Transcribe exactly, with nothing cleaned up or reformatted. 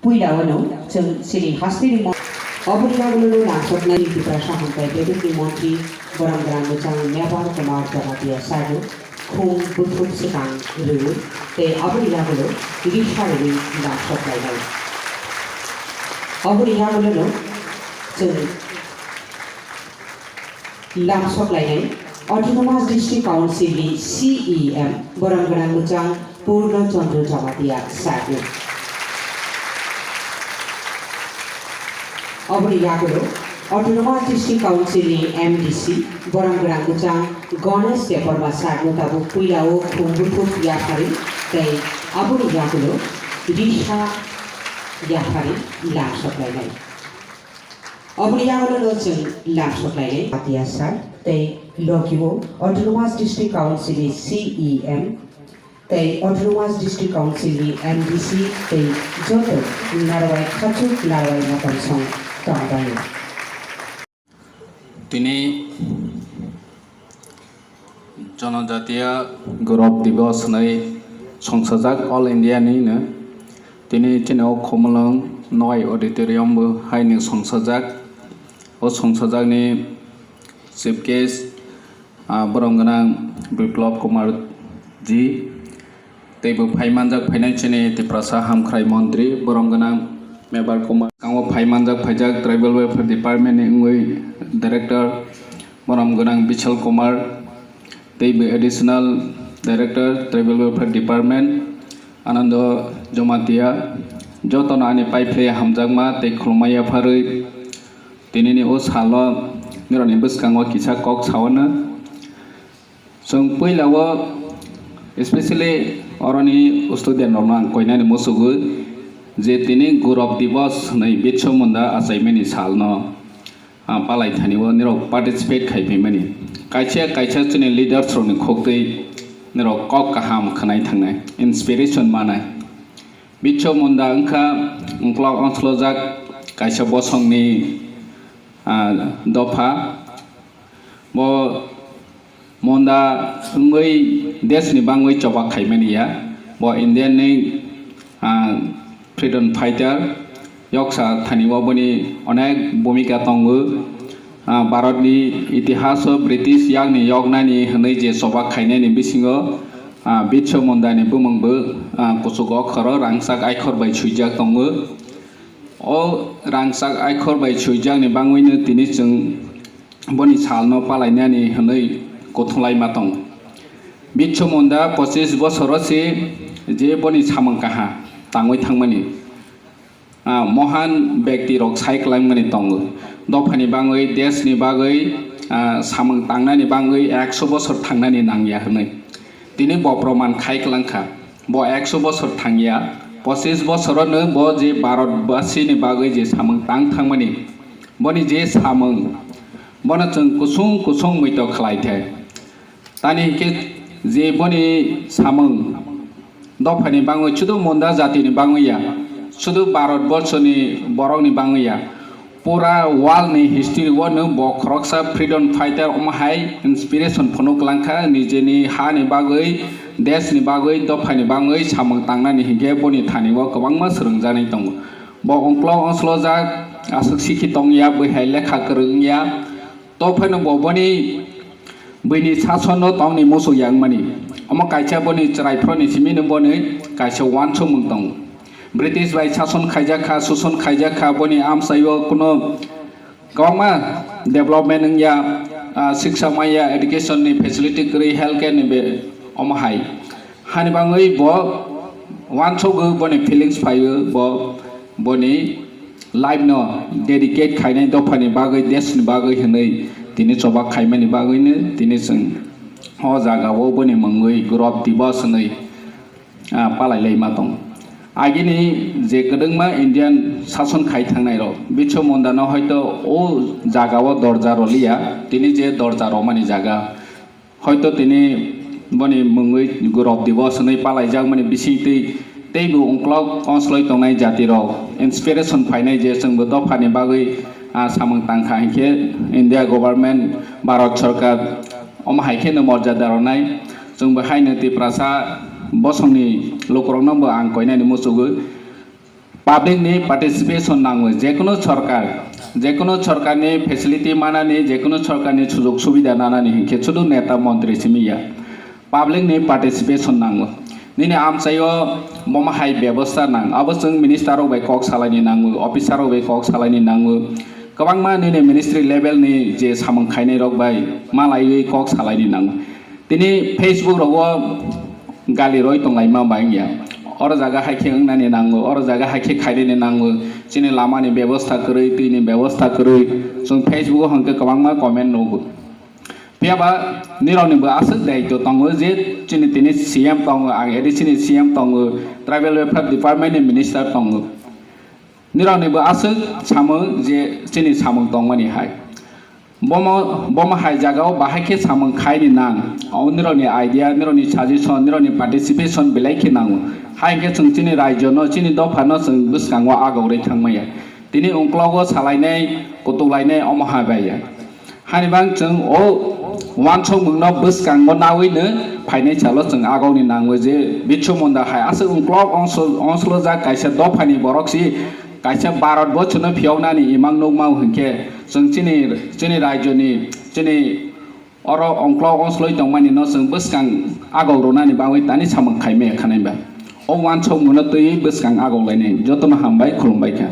Puila wano chwng chini hasteni mo-, oboni yagulo no nangsoknai Tiprasa hamkrai bedekni montri borom gwnang bwchang Mebar Kumar Jamatia sadu khum buthuk swkang rwui tei aboni yagulo risa rwui nangsok lainai. Oboni yagulo no chwng lamsok lainai Autonomous District Council ni C E M borom gwnang bwchang Purno Chandra Jamatia sadu. Oboni yagulo Autonomous District Council ni M D C borom gwnang bwchang Ganesh Debbarma sadu tabuk puilao khum buthuk yaphari tei aboni yagulo risa yaphari lamsok lainai. Oboni yagulo no chwng lamsok lainai. Patia sir tei logio Autonomous District Council ni C E M tei Autonomous District Council ni M D C tei joto narwai khachuk narwai motonsong tongbaio. Tini Janajatiya Gaurav Diwas hwnwi songsajak All India ni no. Tini chini o Khumulwng Noi Auditorium bo hai ni songsajak. O songsajagni chief guest, ah, borom gwnang Biplab Kumar ji. Tei bo phai manjak phainai chini Tiprasa hamkrai montri, borom gwnang Mebar Kumar. Ang o phai manjak phaijak Tribal Welfare Department ni wngwi director, borom gwnang Bichal Kumar. Tei bo additional director Tribal Welfare Department, Anando Jamatia. Jotono ani pai phlai hamjakma tei khulumma yapharwi tinini o salo nirokni bwskango kisa kok saono. Chwng puila o, especially oroni student rokno ang koinani muchugwi je tini Gaurav Diwas hwnwi Birsa Munda achaimani salno, ah, palai thani o nirok participate khai phaimani. Kaisa kaisa chini leaders rokni khoktwi nirok kok kaham khwnai thangnai, inspiration manai. Birsa Munda wngkha uklok onsolojak kaisa bosongni, ah, dopha. Bo Munda wngwi deshni bangwi choba khaimani ya. Bo Indian ni, ah, freedom fighter, yoksa thani o boni onek bhumika tongo. Ah, Bharat ni itihas o British yakni yoknani hwnwi je choba khainani bisingo, ah, Birsa Munda ni bumung bo, ah, kuchuk okhoro rangchak aikhor bai swijak tongo. O rangchak aikhor bai swijakni bangwino tini chwng boni salno palainani hwnwi kuthumlai ma tongo. Birsa Munda pochis bosoro se je boni samung kaha tangwi thangmani, ah, mohan bekti rok sai kwlangmani tongo. Dophani bangwi, deshni bagwi, ah, samung tangnani bangwi ekso bosor thangnani nangya hwnwi. Tini bo proman khai kwlangkha. Bo ekso bosor thangya, pochis bosorono bo je Bharat basini bagwi je samung tang thangmani, boni je samung, bono chwng kusung kusung muito khlai thai. Tani hinkhe je boni samung dophani bangwi sudu Munda jatini bangwi ya, sudu Bharat borsoni borokni bangwi ya, pura world ni history o no bo khoroksa freedom fighter omo hai inspiration phunuk langkha, nijeni ha ni bagwi, desh ni bagwi, dopha ni bagwi samung tangnani hinkhe boni thani o kwbangma swrwngjaknai tongo. Bo ongklok onsolojak, aswk sikhi tongya, bwihai lekha kwrwng ya, to phano bo boni buini sason no tongni muchuk ya wngmani. Omo kaisa boni chwrai phoroni simi no boni kaisa uansukmung tongo. British bai sason khaijak kha, suson khaijak kha, boni amchai o kuno kwbangma development wngya, ah, siksa maya, education ni facility kwrwi, health care ni be omo hai. Hani bangwi bo uansukgo, boni feelings phaio, bo boni life no dedicate khainai dophani bagwi, desh ni bagwi hwnwi tini choba khaimani bagwino tini chwng o jaga o boni mungwi Gaurav Diwas hwnwi, ah, palai lai ma tongo. Agini je kwdwngma Indian sason khai thangnai rok Birsa Munda no hoito o jaga o dorja roliya, tini je dorja romani jaga, hoito tini boni mungwi Gaurav Diwas hwnwi palaijakmani bisingtwi teibo ungklok konsloi tongnai jatirok inspiration phainai je chwngbo dophani bagwi, ah, samung tangkha hinkhe India government, Bharat Sarkar omo hai kheno morjada rwnai. Chwngbo haino Tiprasa bosongni lukurokno bo ang koinani muchugwi. Public ni participation nango, jekunu sorkar, jekunu sorkar ni facility manani, jekunu sorkar ni sujog subida nanani hinkhe sudu neta montri simi ya. Public ni participation nango. Nini amchaio bomo hai bebosta nang. Abo chwng minister rok bai kok salaini nango, officer rok bai kok salaini nango. Kwbangma nini ministry level ni je samung khainai rok bai malaiwi kok salaini nango. Tini Facebook rogo gali roi tonglaima bai wngya. Oro jaga hai khe wngnani nango, oro jaga hai khe khainani nango. Chini lama ni bebosta kwrwi, twi ni bebosta kwrwi. Chwng Facebook o hwnkhe kwbangma comment nugo. Phiya ba nirokni bo aswk daitw tongo je chini tini C M tongo, ang A D C ni C M tongo, Tribal Welfare Department ni minister tongo. Nirokni bo aswk samung je chini samung tongmani hai. Bomo, bomo hai jagao bahai khe samung khaini nang. O nirokni idea, nirokni suggestion, nirokni participation belai khe nango. Hai khe chwng chini rajyo no, chini dopha no chwng bwskango agogwi thangmaya. Tini ungklogo salainai, kutuklainai omo ha bai ya. Hani bang chwng o wansokmung no bwskango nawi no phainai salo chwng agogni nango je Birsa Munda hai aswk ungklok onslo-, onslojak kaisa dophani borok si kaisa Bharat bochorno phiyoknani imang nukmao hinkhe chwng chini, chini rajyoni, chini oro ongklok onsloi tongmani no chwng bwskang agok rwnani bagwi tani samung khaimaya khanai ba. O wansokmung no twiwi bwskang agok lainai. Jotono hambai, khulumbai kha.